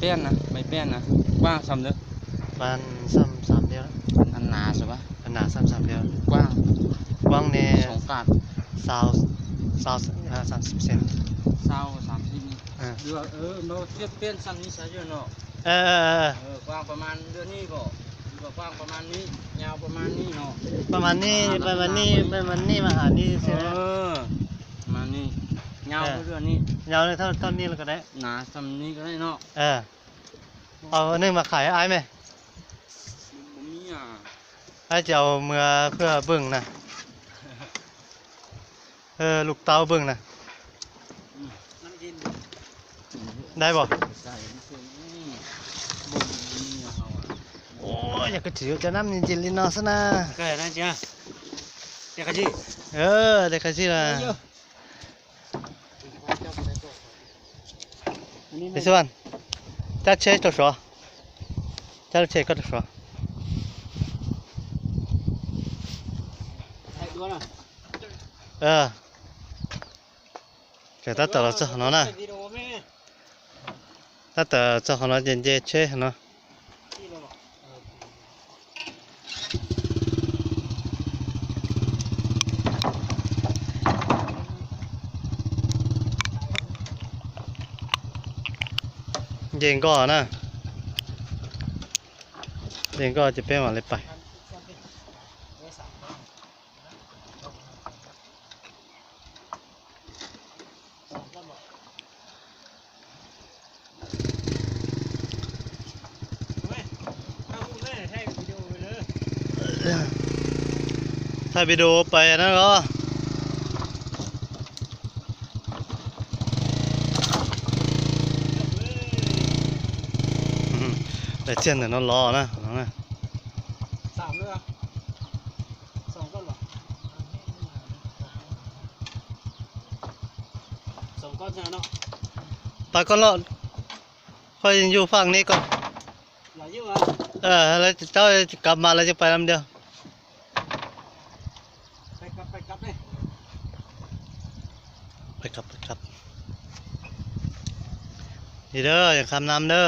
Peb na, mej peb na, quang xam lawm. Quang xam xam liu. Nas xam xam liu. Quang, quang ne, sau, sau xam xam. Sau xam xam. Peb peb xam ni xav yog no. Quangประมาณ lwm ni ko, quang ประมาณ ni, nyau ประมาณ ni no. ประมาณ ni, ประมาณ ni mas has ni xwb. ประมาณ ni, nyau lwm ni. Nyau li thaj thaj ni los ko deb. Nas xam ni ko deb no. Au, nej mas khaiv aib me. Aib ces au mws phwj bwj na. Lub taub bwj na. Dai pom. Ua, yog koj tsis yuav cov nab me ntsis li no xwb na. Dai qab zib na. Xib Vaj, cab tsheb rau suav, cab lub tsheb koj rau suav. Ces tab tom los txog qhov no na. Tab tom txog qhov no ces nce tsheb no. Nce nkoj na. Nce nkoj ces peb mam li pais. Thaij video pais na os. Daim txiag ntawm no los na. Pab koj loj, koj yug faj ne koj. Lawv cov kav mas lawv cov pais lam dias. Yog kham nam na.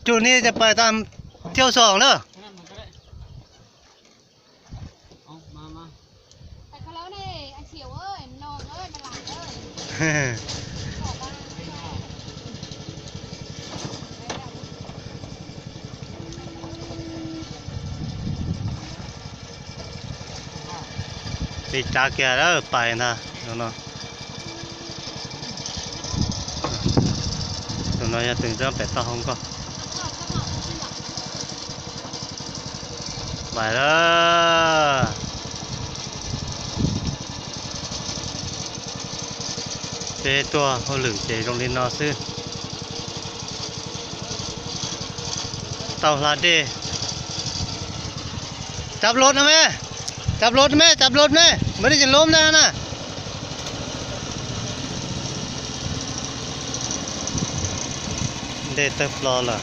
Cug ni ces pais tas thiauj xom na. Li cas kiag lawm pais ntag no. Tus no yog tus nyob pem toj hoob nkoj. Pais lawm. Peb tuaj hauj lwm ces zoo li no xwb. Tau hla dej. Cab lov no me, cab lov me, cab lov me, npawg dej tseem lov ntag na. Dej tawg plho lawm.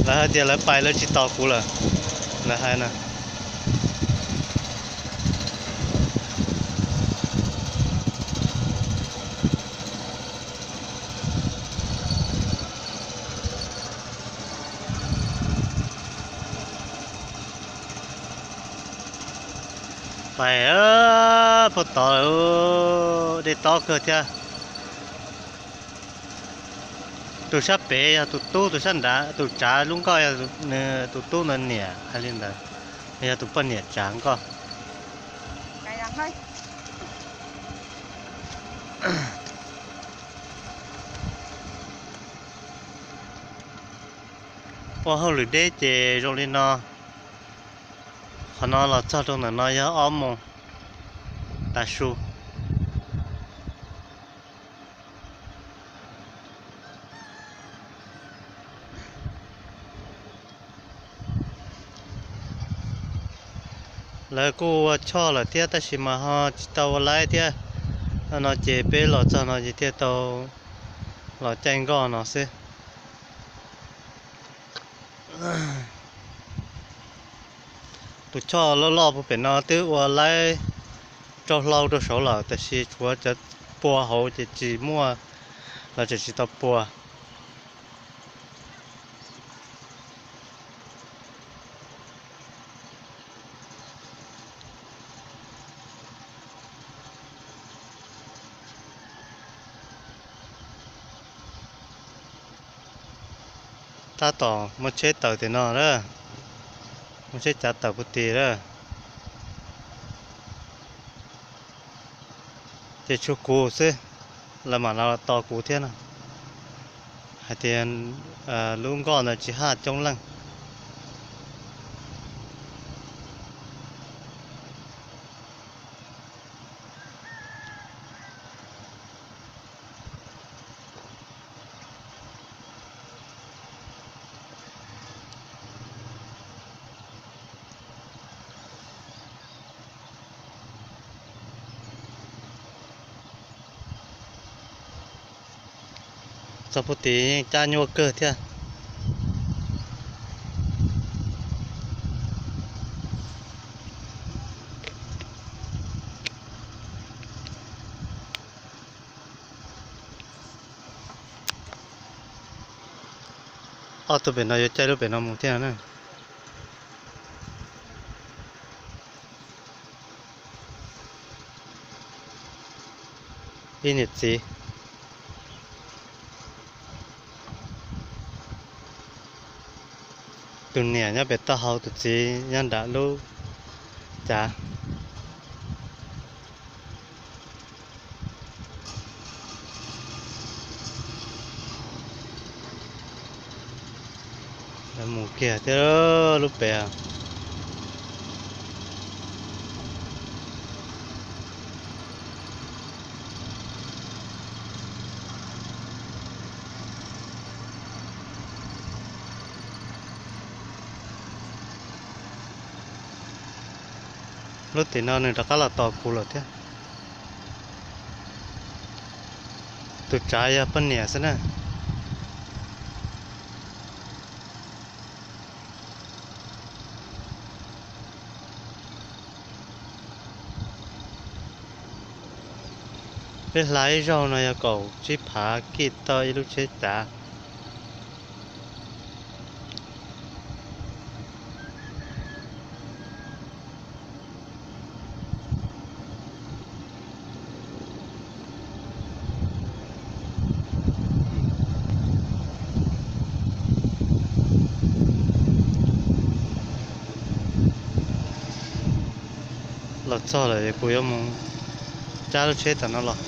Lawv hais tias lawv pais lawv tsis tos kuv lawm, lawv hais na. Pais puag tod lawm, dej tob kawg thiab. Tus sab pem yog tus tub, tus sab nrad, tus tsav lub nkoj yog nws tus tub ntawd niam hais li ntawd, yog tus poj niam tsav nkoj. Ua hauj lwm deb ces zoo li no. Qhov no los txog rau ntawm no yog ob moos tav su. Lawv kuj ua choj lawm thiab tab sis mas ho tsis tau ua laib thiab. No ces peb los txog no ces thiaj tau los caij nkoj no xwb. Tus choj loj loj puag pem no twb ua laib rau hlau rau saud lawm tab sis tshuav cov pua hauv ces tsis muaj, los tseem tsis tau pua. Tab tom muaj tsheb tawm tim no lawm, muaj tsheb cav tawm puag tim lawm. Ces tshuav kuv xwb, lawv mam los tos kuv thiab no. Hais tias lub nkoj ntawd tsis haj coob leej. Txog puag tim yeej cab nyuaj kawg thiab. Ob tug pem no yuav caij lub pem no mus thiab na. Ib niam txiv, tus niam nyob pem taub hau, tus txiv nyob nram lub cav. Lawv mus kiag thiab lub pem. Lub tim no nws rov qab los tos kuv lawm thiab. Tus tsav yog poj niam xwb na. Peb hla ib zaug no yog kaum tsib phav kij tau ib lub tsheb cav. Los txog lawm es kuv yuav mus cab lub tsheb tom no los.